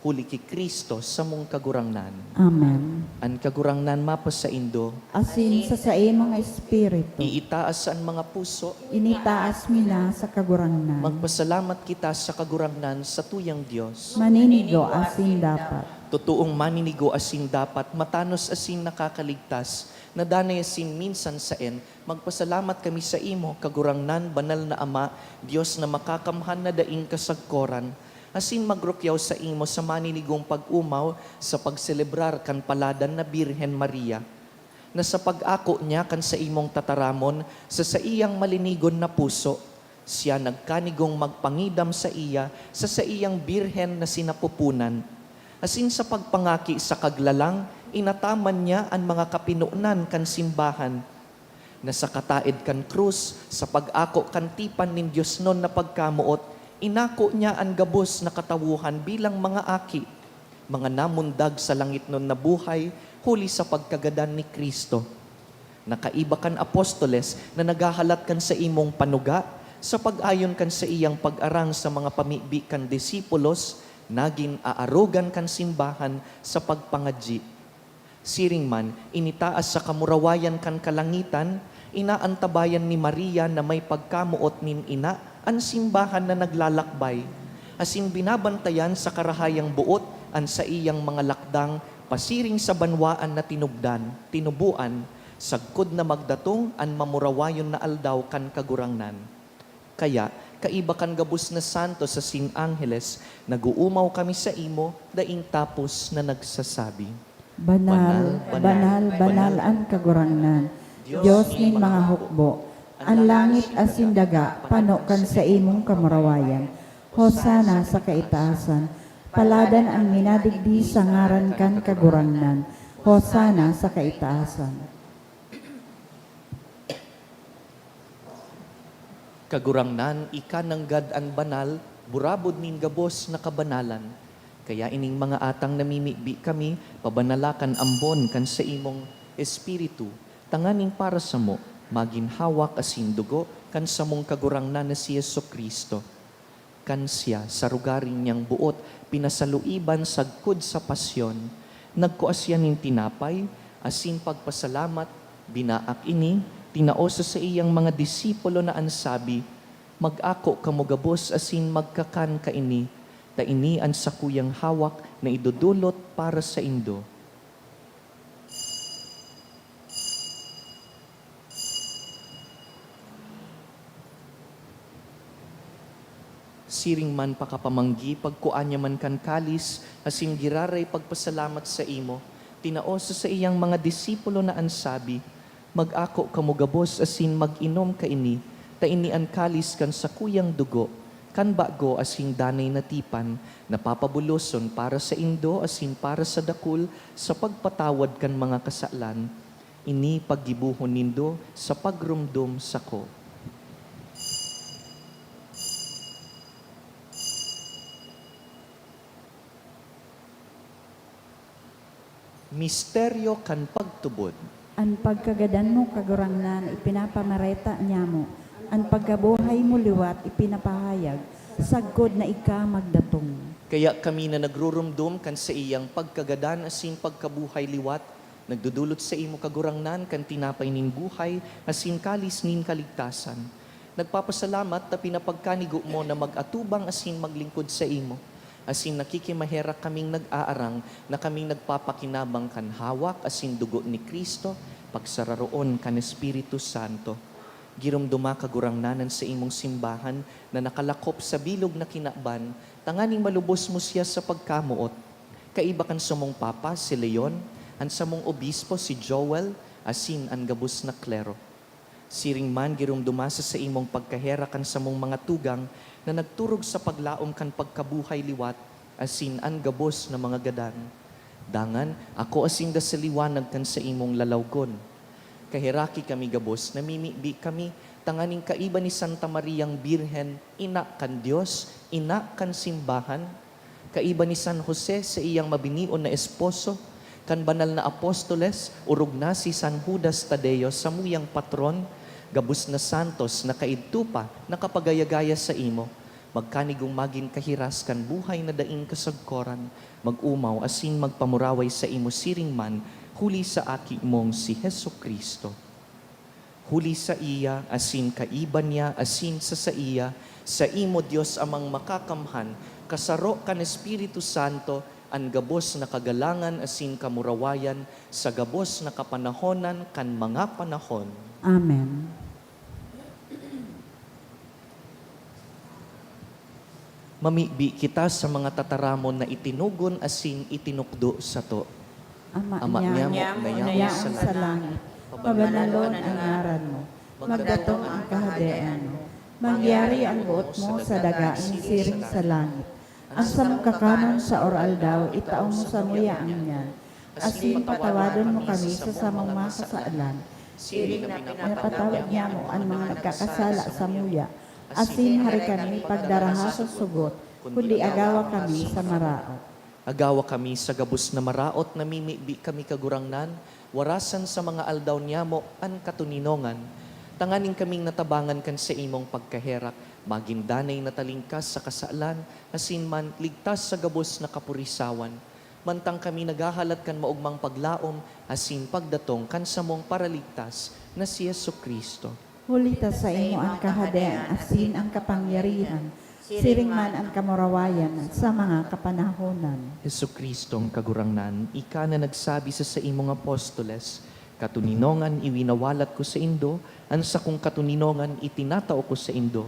Huli ki Cristo, samong Kagurangnan. Amen. An Kagurangnan mapasaindo. Asin sa saimong espiritu. Iitaas an mga puso. Initaas mi na sa Kagurangnan. Magpasalamat kita sa Kagurangnan, satuyang Dios. Maninigo asin dapat. Totoong maninigo asin dapat, matanos asin nakakaligtas, na danay asin minsan saen, magpasalamat kami saimo, Kagurangnan, Banal na Ama, Dios na makakamhan na daing kasagkoran, asin magrukyaw saimo sa maninigong pag-omaw sa pagselebrar kan paladan na Birhen Maria, na sa pag-ako niya kan saimong tataramon sa saiyang malinigon na puso, siya nagkanigong magpangidam saiya sa saiyang birhen na sinapoponan, asin sa pagpangaki sa Kaglalang, inataman niya an mga kapinonan kan simbahan, na sa kataed kan krus, sa pag-ako kan tipan nin diosnon na pagkamoot, inako niya an gabos na katawohan bilang mga aki, mga namundag sa langitnon na buhay huli sa pagkagadan ni Cristo. Na kaiba kan apostoles na naghahalat kan saimong panuga, sa pag-ayon kan saiyang pag-arang sa mga pamibi kan disipulos, nagin aarogan kan simbahan sa pagpangadyi. Siring man, initaas sa kamurawayan kan kalangitan, inaantabayan ni Maria na may pagkamoot nin ina an simbahan na naglalakbay, asin binabantayan sa karahayang boot an saiyang mga lakdang pasiring sa banwaan na tinubdan, tinuboan, sagkod na magdatong an mamurawayon na aldaw kan Kagurangnan. Kaya, kaiba kan gabos na santos asin angheles, nag-oomaw kami saimo, daing tapos na nagsasabi, "Banal, banal, banal an Kagurangnan, Dios nin mga hukbo. An langit asin daga pano kan saimong kamurawayan. Hosana sa kaitaasan. Paladan an minadigdi sa ngaran kan Kagurangnan. Hosana sa kaitaasan. Kagurangnan, ika nanggad an banal, burabod nin gabos na kabanalan. Kaya ining mga atang namimibi kami, pabanala kan ambon kan saimong Espiritu, tanganing para samo, magin hawak asin dugo kan samong Kagurangnan na si Jesu-Cristo. Kan siya, sa rugaring niyang boot, pinasaluiban sagkod sa pasyon, nagkua siya nin tinapay, asin pagpasalamat, binaak ini, tinao sa saiyang mga disipulo na an sabi, "Mag-ako kamo gabos asin magkakan kaini, ta ini an sakuyang hawak na idodolot para saindo." Siring man pakapamanggi, pagkua niya man kan kalis, asin giraray pagpasalamat saimo, tinao sa saiyang mga disipulo na an sabi, "Mag-ako kamo gabos asin mag-inom kaini, ta ini an kalis kan sakuyang dugo, kan bago asin danay na tipan, na papabuloson para saindo asin para sa dakul sa pagpatawad kan mga kasalan. Ini paggibohon nindo sa pagromdom sako." Misteryo kan pagtubod. An pagkagadan mo, Kagurangnan, ipinapamareta niamo. An pagkabuhay mo liwat ipinapahayag, sagkod na ika magdatong. Kaya kami na nagruromdom kan saiyang pagkagadan asin pagkabuhay liwat, nagdodolot saimo, Kagurangnan, kan tinapay nin buhay asin kalis nin kaligtasan. Nagpapasalamat ta pinapagkanigo mo na mag-atubang asin maglingkod saimo. Asin nakikimaherak kaming nag-aarang na kaming nagpapakinabang kan hawak asin dugo ni Cristo, pagsararoon kan Espiritu Santo. Giromdoma, Kagurangnan, an saimong simbahan na nakalakop sa bilog na kinaban, tanganing malubos mo siya sa pagkamoot. Kaiba kan samong Papa, si Leon, an samong Obispo, si Joel, asin an gabos na klero. Siring man, giromdoma sa saimong pagkaherak an samong mga tugang na nagturog sa paglaom kan pagkabuhay liwat asin an gabos na mga gadan. Dangan, akoa sinda sa liwanag kan saimong lalawgon. Kaheraki kami gabos, namimibi kami, tanganing kaiba ni Santa Mariang Birhen, ina kan Dios, ina kan simbahan, kaiba ni San Jose sa iyang mabinion na esposo, kan banal na apostoles, orog na si San Judas Tadeo, samuyang patron, gabos na santos na kaidto pa nakapagaya-gaya saimo, magkanigong magin kahiras kan buhay na daing kasagkoran, mag-omaw asin magpamuraway saimo siring man, huli sa Aki mong si Jesu-Cristo. Huli saiya, asin kaiba niya, asin sa saiya, saimo, Dios Amang Makakamhan, kasaro kan Espiritu Santo, an gabos na kagalangan asin kamurawayan sa gabos na kapanahonan kan mga panahon. Amen. Mamibi kita sa mga tataramon na itinugon asin itinukdo sato. Ama, Ama niamo, niamo na yaon sa langit, pabanalon an ngaran mo. Magdatong an kahadean mo. Mangyari an boot mo sa daga asin siring sa langit. An samong kakanon sa aroaldaw, itao mo samuya ngunyan. Asin patawadon mo kami sa samong mga kasalan, siring na pinapatawad niamo an mga nagkakasala samuya. Asin hari kami pagdaraha sa sugot, kundi agawa kami sa maraot. Agawa kami sa gabos na maraot, namimibi kami, Kagurangnan, warasan sa mga aldaw niamo an katoninongan, tanganing kaming natabangan kan saimong pagkaherak, magin danay na talingkas sa kasalan, asin man ligtas sa gabos na kapurisawan. Mantang kami naghahalat kan maogmang paglaom asin pagdatong kan samong Paraligtas na si Jesu-Cristo. Huli ta saimo an kahadean asin an kapangyarihan, siring man an kamurawayan sa mga kapanahonan. Jesu-Cristong Kagurangnan, ika na nagsabi sa saimong apostoles, "Katoninongan iwinawalat ko saindo, an sakong katoninongan itinatao ko saindo."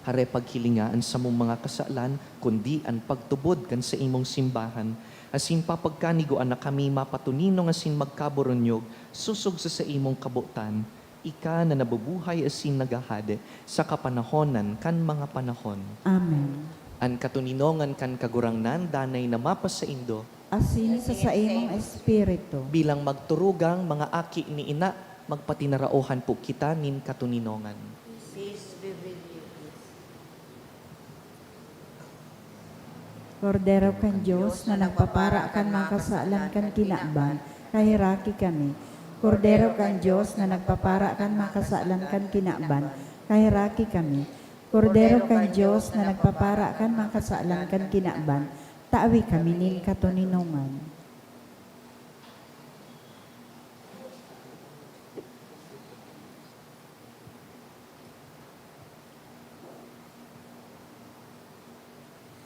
Hare, paghilinga an samong mga kasalan, kundi an pagtubod kan saimong simbahan, asin papagkanigoan na kami mapatoninong asin magkaburunyog sosog sa saimong kabotan. Ika na nabubuhay asin naghahade sa kapanahonan kan mga panahon. Amen. An katoninongan kan Kagurangnan danay na mapasaindo. Asin sa saimong espiritu. Bilang magturugang mga aki ni Ina, magpatinaraohan po kita nin katoninongan. Kordero kan Dios na nagpapara kan mga kasalan kan kinaban, kaheraki kami. Kordero kan Dios na nagpapara kan mga kasalan kan kinaban, kaheraki kami. Kordero kan Dios na nagpapara kan mga kasalan kan kinaban, tawi kami nin katoninongan.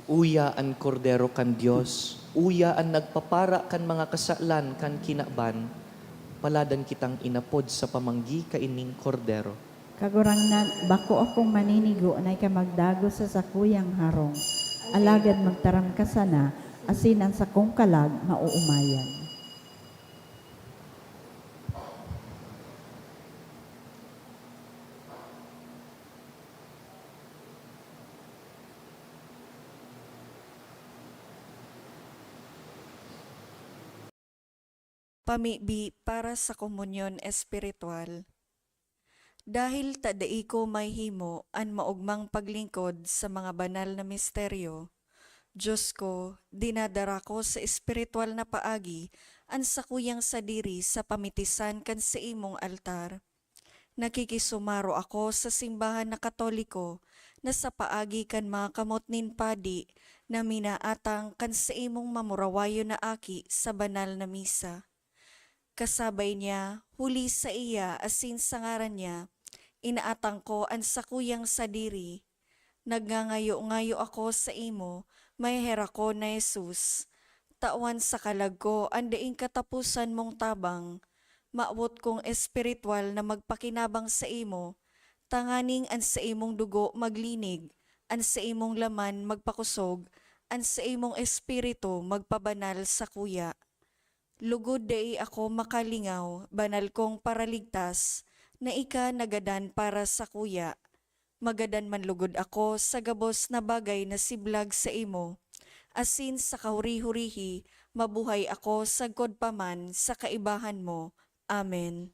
Uya an Kordero kan Dios, uya an nagpapara kan mga kasalan kan kinaban. Paladan kitang inapod sa pamanggi kaining Kordero. Kagurangnan, bako akong maninigo na ika magdagos sa sakuyang harong, alagad magtaram ka sana, asin an sakong kalag maoomayan. Pamibi para sa komunyon espiritual. Dahil ta dai ko mahihimo an maogmang paglingkod sa mga banal na misteryo, Dios ko, dinadara ko sa espiritual na paagi an sakuyang sadiri sa pamitisan kan saimong altar. Nakikisumaro ako sa simbahan na Katoliko na sa paagi kan mga kamot nin padi na minaatang kan saimong mamurawayon na aki sa banal na misa. Kasabay niya, huli saiya asin sa ngaran niya, inaatang ko an sakuyang sadiri. Nagngangayo-ngayo ako saimo, maheherakon na Jesus, tawan sa kalag ko an daing kataposan mong tabang. Mawot kong espiritual na magpakinabang saimo, tanganing an saimong dugo maglinig, an saimong laman magpakosog, an saimong espiritu magpabanal sakuya. Lugod dai ako makalingaw, banal kong Paraligtas, na ika nagadan para sakuya. Magadan man lugod ako sa gabos na bagay na siblag saimo, asin sa kahuri-hurihi mabuhay ako sagkod pa man sa kaibahan mo. Amen.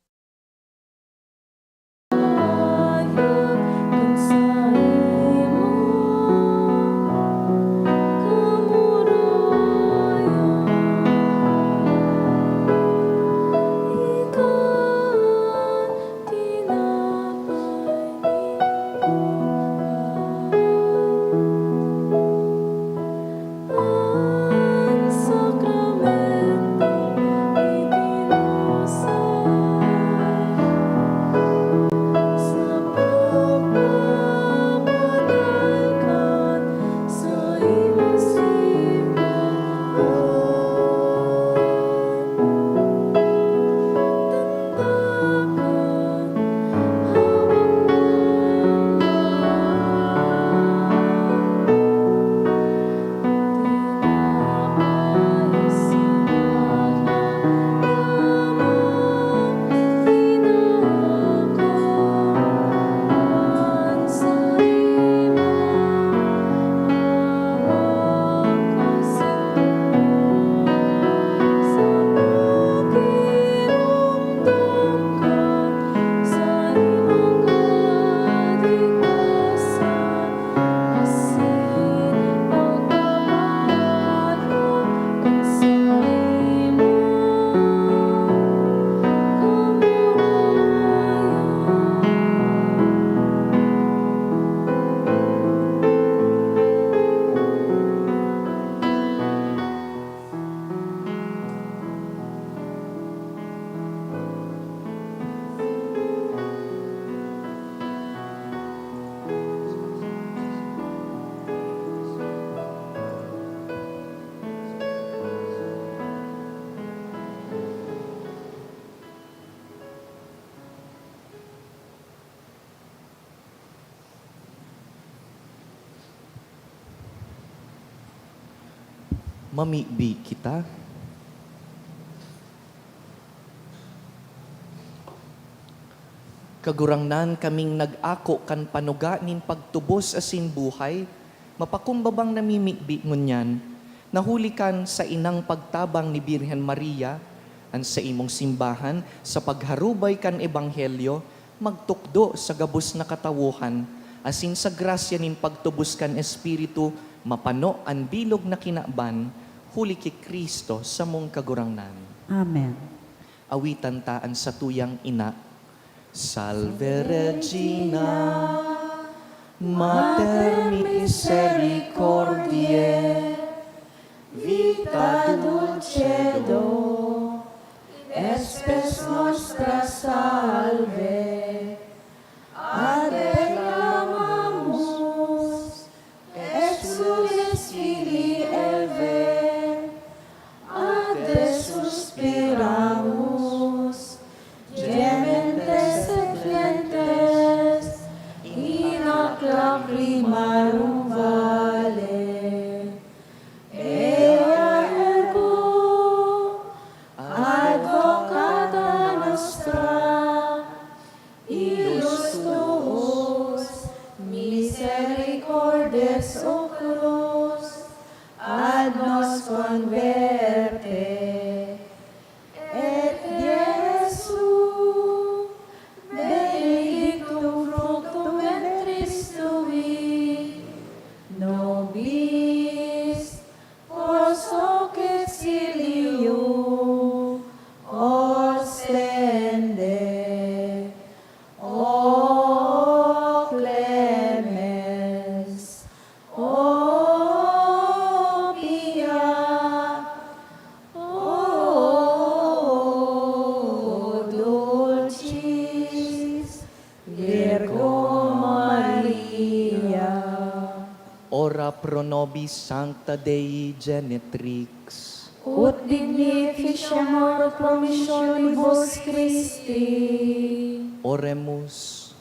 Mamibi kita. Kagurangnan, kaming nag-ako kan panuga nin pagtubos asin buhay, mapakumbabang namimibi ngunyan, na huli kan sainang pagtabang ni Birhen Maria, an saimong simbahan, sa pagharubay kan ebanghelyo, magtukdo sa gabos na katawohan, asin sa grasya nin pagtubos kan Espiritu, mapano an bilog na kinaban, huli ki Cristo, samong Kagurangnan. Amen. Awitan ta an satuyang ina. Salve Regina, Mater misericordiae, Vita dulcedo, et spes nostra salve. Ad te clamamus, exules filii Hevae, ad te suspiramus, gementes et flentes in ac lacrimarum vale. Ea ergo advocata nostra, ilus tuus, misericordes oculos, ad nos converte. Et Iesu, benedictum fructum ventris tui, nobis, post hoc exilium ostende. O clemens, o pia, o dulcis Virgo Maria. Ora pro nobis Sancta Dei Genetrix. Ut dignifici amor promissionibus Christi. Oremus.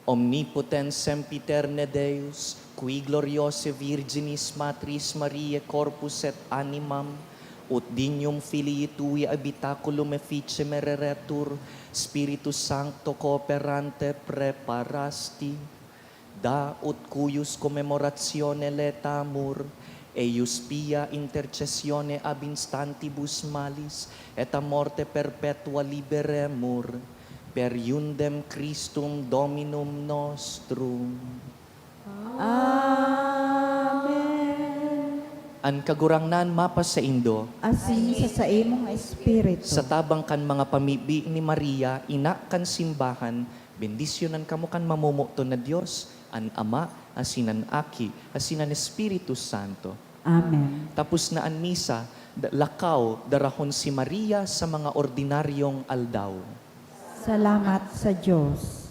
Omnipotens sempiterne Deus, qui gloriose Virginis Matris Mariae corpus et animam, ut dignum filii tui habitaculum efficem ereretur, Spiritus Sancto cooperante praeparasti, da ut cuius commemoratione laetamur, eius pia intercessione ab instantibus malis et a morte perpetua liberemur, per iundem Christum Dominum nostrum. Amen. An Kagurangnan mapasaindo. Asin sa saimong espiritu. Sa tabang kan mga pamibi ni Maria, ina kan simbahan, bendisyonan kamo kan mamomoton na Dios, an Ama, asin an Aki, asin an Espiritu Santo. Amen. Tapos na an misa, da-, lakaw, darahon si Maria sa mga ordinaryong aldaw. Salamat sa Diyos.